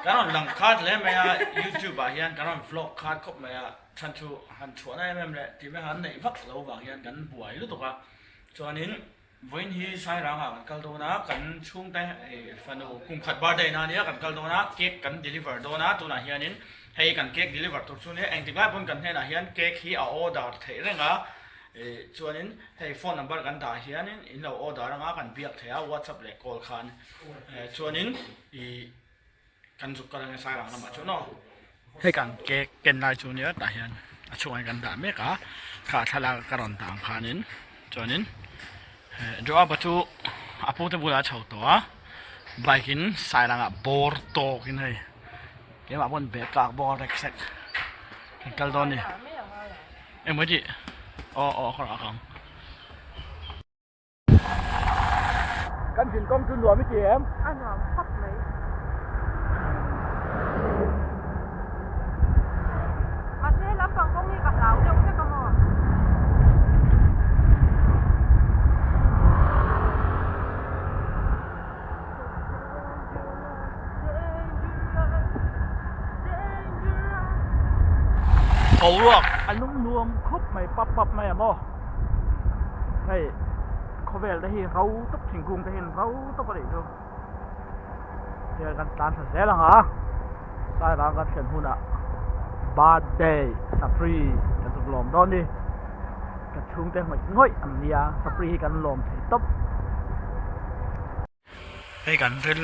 Kan rawn lang khat hle mai a, youtube ah hian kan rawn vlog khat khawp mai a, chhan chu han chhuahna em em leh tih mai han neih vak lo vang hian kan buai lutuk a, chuanin vawiin hi Sairangah kan kal dawn a, kan chhungte fanu kum khat birthday na ania kan kal dawn a, cake kan deliver dawn a, tunah hianin hei kan cake deliver tur chu nia engtik lai pawn kan hnenah hian cake hi a order theih reng a, chuanin hei phone number kan dah hianin in lo order anga kan biak theih a whatsapp leh call khan chuanin. I kan zuk kal ange Sairang lamah chuan aw. Hei kan cake ken lai chu nia tah hian a chhungah hian kan dah mek a, kha thlalak ka rawn dah ang khanin chuanin Joaba chu a pute bulah a chho tawh a, bike in Sairangah bawr tawkin hei keimah pawn bag ka ak bawk a rek sek kan kal dawn a ni. Engmaw tih aw aw ka rawn ak ang. Kan zin kawng chu nuam i ti em? A nuam khawp mai. Mahse lampang kawng hi ka hlau deuh vek a maw? Boruak a lung nuam khawp mai pap pap mai a maw hei khawvel te hi ro tawp thingkung te hian ro tawp a nih chu hei kan tlan thla zel ang a sairang kan thlen hunah birthday sapri kan zuk lawm dawn a ni ka chhungte ngawih ngawih ang nia sapri hi kan lawm thei tawp. Hei kan ril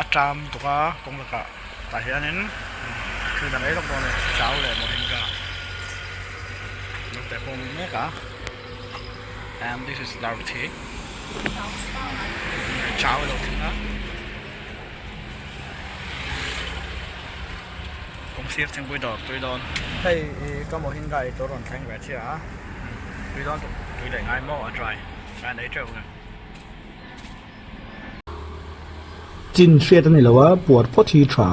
a ṭam tuk a kawng lakah tah hianin thil dang ei lawk dawn a ni chau leh moringa naute pawh a awm mek a and this is darthi chau a lo thleng a kawng sir thingpui dawr tui dawn hei ka moringa ei tur a rawn thleng ve chiah a tui dawn tui leh ngai maw a dry a nei teuh nge. Chin hriat a ni lo a, puar phawt hi tha.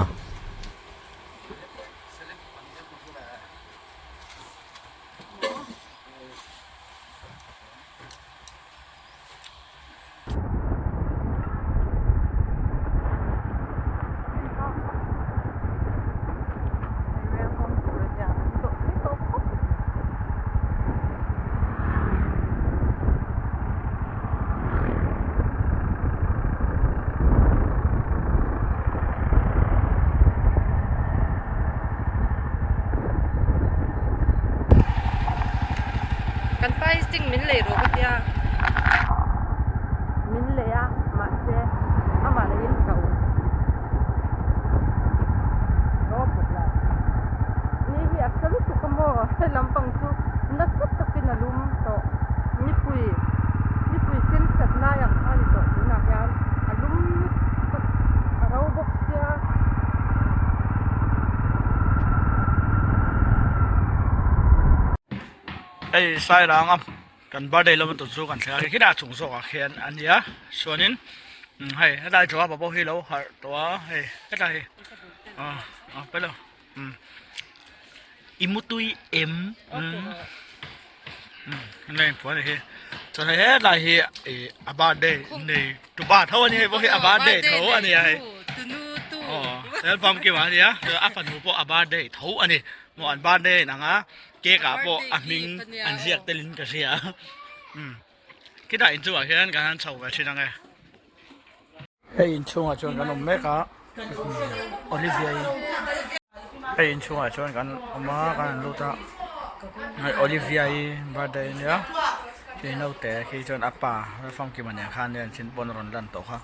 Kan pa hi sting min lei rawh ka tia min lei a mahse amah leh in ka awm ni hi a sa lutuk a maw he lampang chu nasa takin a lum tawh nipui nipui sen sat lai ang kha a ni tawh tunah hian a lum lutuk a ro bawk sia. Hei Sairanga kan birthday lawm tur chu kan thleng a khilai chung zawkah khian a nia chuanin hei helai Joaba pawh hi lo harh tawh a hei hetlai hi ah ah pelo umm i mutui em umm heng puan hi chuan hei hetlai hi ih a birthday nei tu pa tho a ni hei pawh hi a birthday tho a ni a hei aw helpamkim a nia a fanu pawh a birthday tho a ni maw an birthday a inang a. Cake ah pawh a hming an ziak telin ka hria umm khitah inchungah hian kan han chho ve thin ang e. Hei inchhungah chuan kan awm mek a Olivia hi hei inchhungah chuan kan awm a kan han lut a hei Olivia hi birthday a nia hei naute khi chuan a pa Famkima nen khan nia an thil pawn a rawn lan tawh kha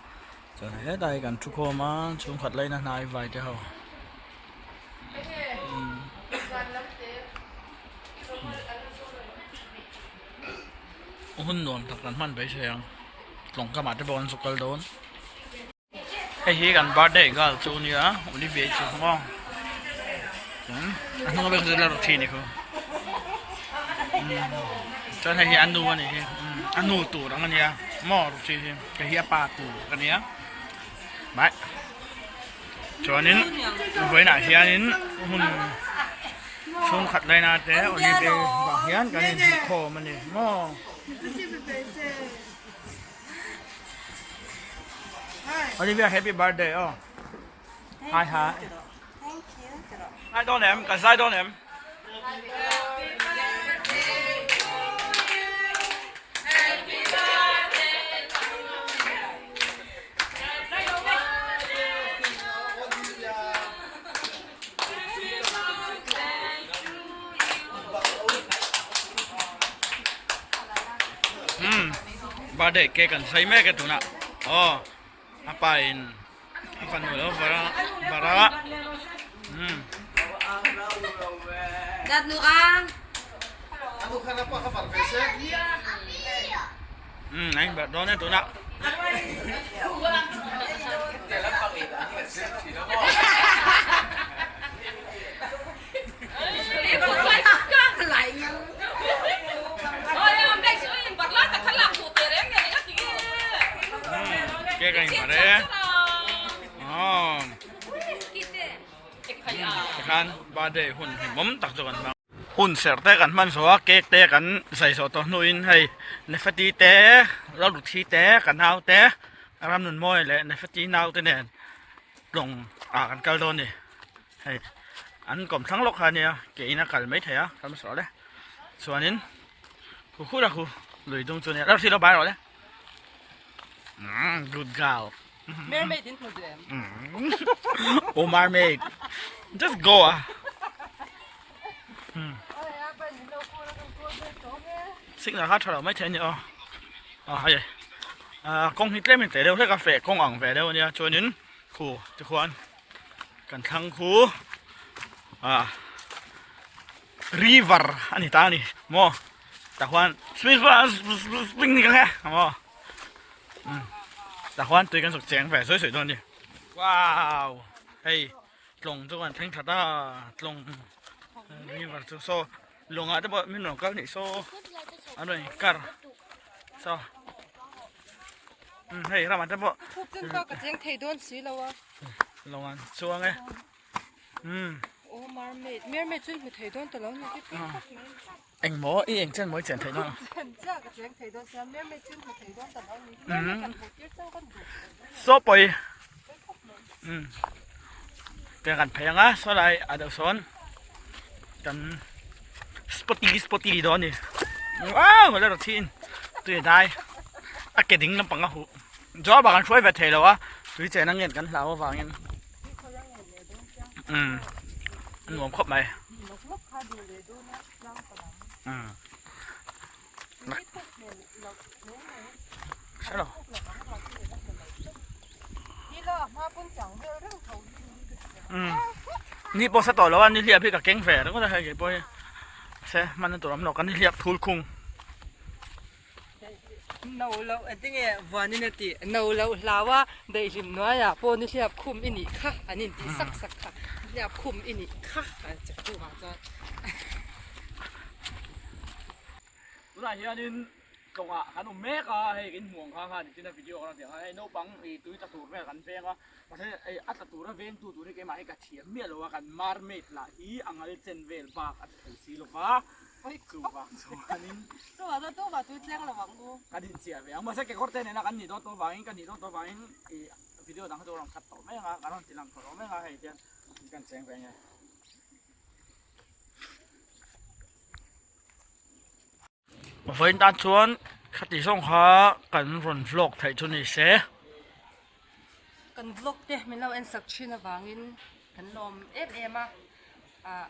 chuan hetlai hi kan thu khawm a chhungkhat laina hnai vai te ho. Hun nuam tak kan hman mai thei ang tlawng kamah te pawh an zu kal dawn hei hi kan birthday girl chu ania Olivia chu maw a hnung a bek chu la rawh thin ni khaw chuan hei hi a nu a nih hi a nu tur ang ania maw rawh hi hei hi a pa tur a nia bye. Chuanin vawiinah hianin hmun chhungkhat laina te olive vang hian kan inhmu khawm a ni maw. Olivia happy birthday aw. Hi hi. Zai dawn em? Kan zai dawn em? Hmm, birthday cake an sai mek e tunah. Oh, a pa in a fanu lo bara bara. Hmm. Dat nu ang. Hmm, anh ber dawn e tunah. Cake a inbar e aww tikhan birthday hun hlimawm tak chu kan hmang hun serh te kan hman zawh a cake te kan zai zawh tawh hnuin hei nefati te lalruthi te ka nau te ramnunmawi leh nefati nau te nen tlawng ah kan kal dawn a ni. Hei an kawm thlang lawk kha ania ke in a kal mai thei a kal hmasa rawh le chuanin khu khu la khu lui dung chu ania rawh bai rawh le umm good girl Mermaid in hmu duh em? Oh mermaid just go a signal kha tha lo mai thei ani aw a hei kawng hi tlem in tleh deuh hlek a feh kawng ang ve deuh ania chuanin khu tikhuan Kan thlang khu ah river a ni ta a ni maw tah khuan spring ni ka nge maw tah khuan tui kan zuk cheng ve sawi sawi dawn a ni wow hei tlawng chu kan thleng that a tlawng river chu saw lawngah te pawh min rawn kal nih saw an rawn inkar saw hei ramah te pawh ka cheng thei dawn si lo a. Lo an chuang e. Umm. Oh mermaid. Mermaid chu hmu thei dawn ta lo ni ti khawp mai. Eng maw i eng chen maw i chen thei dawn. Chen chiah ka cheng thei dawn sia mermaid chu hmu thei dawn ta lo ni. Mermaid kan hmuh tir chau kan duh. Saw pawi. Umm. Te kan phei anga saw lai a deuh sawn kan spotty spotty dawn ni. Wow, la rawh thin. Tui dai. A ke ding lampang a huh. Job ah kan hruai ve thei lo a, tui chen a ngen kan hlau avangin umm a nuam khawp mai. Umm hre lo. Umm ni pawh sa tawh lo a ni hliap hi ka keng ve ringawt a hei kei pawh hi se hman na tur awm lo kan ni hliap thul khung. No loh engtinge vuanin a tih? No loh hlau a, daihlim hnuaiah pawh ni hliap khum i nih kha an intih sak sak kha, hliap khum i nih kha an che tu vang chuan. Tunah hianin tlawngah kan awm mek a, hei kan hmuh ang kha khan nichina video kan rawn tih ang khan hei naupang ih tui tla tur vel kan veng a, mahse hei a tla tura vengtu tur hi keimah hi ka thiam miah lo a, kan mermaid lah hi a ngal chen vel bak a tla thei si lo va. Chuvang chuanin Chuvang chuan tumah tui tleng lo ang u. Kan inchiah ve ang. Mahse kekawr te nena kan nih dawn tawh avangin ka nih dawn tawh avangin ih video dang kha chu a rawn cut tawh mai ang a, kan rawn ti lang tawh lo mai ang a hei hian kan cheng ve nge. Vawiin tan chuan khati zawng kha kan rawn vlog theih chu ni se. Kan vlog te min lo en sak thin avangin kan lawm em em a. Ah.